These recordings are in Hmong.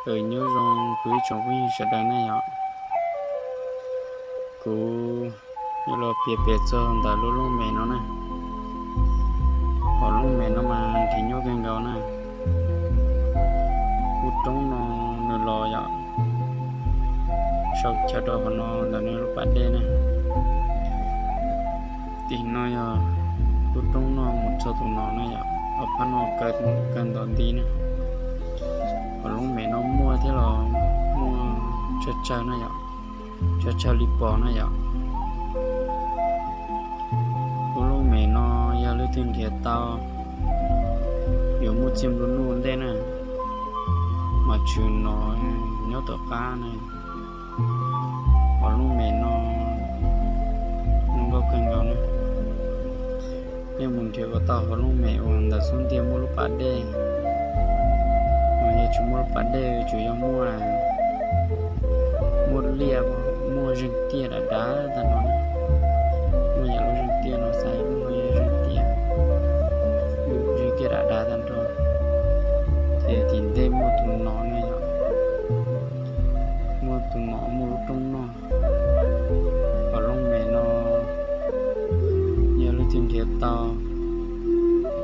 Aws, nyob zoo kuv ib tsoom phooj ywg sawv daws ne yom. Kuv yuav los piav pem txog ntawm lub looj mem no na. Hom looj mem no mas nrhiav nyuaj kawg nkaus na. Lub roob no nws los yom, sau chaw rau hauv no ntawm nws lub pas dej na. Tim no yog lub roob no mus txog tus no na yom, ob phab no kaw ntawm nti na. Hom looj mem no muaj thiab los muaj tsawg tsawg na yom, tsawg tsawg li pos na yom. Lub looj mem no yog leej twg nrhiav tau yuav muaj txiaj nplua nuj ntej na, mas tshwm no nyob tom qab na. Hom looj mem no zoo nkauj kawg nkaus na. Nej mus nrhiav kom tau hom looj mem uas ntawm xub ntiag muaj lub pas dej, mas yog tsis muaj lub pas dej tsuas yog muaj, muaj liaj, muaj zeeg tiaj dav dav tag nrho na. Muaj yam lub zeeg tiaj no xaiv lub no yog zeeg tiaj, zeeg tiaj dav dav tag nrho. Ces tim ntej muaj tus no ne yom, muaj tus no muaj lub roob noj. Hom looj mem no yog leej twg nrhiav tau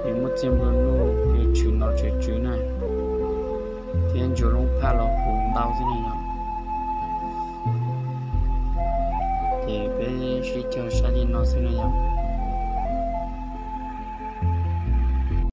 yuav muaj txiaj nplua nuj, yuav tshwm nom tshwm tswv na, thiab ntsuas loob phaj los huv ntau xwb na yom. Ces peb sib cog saib li no xwb na yom.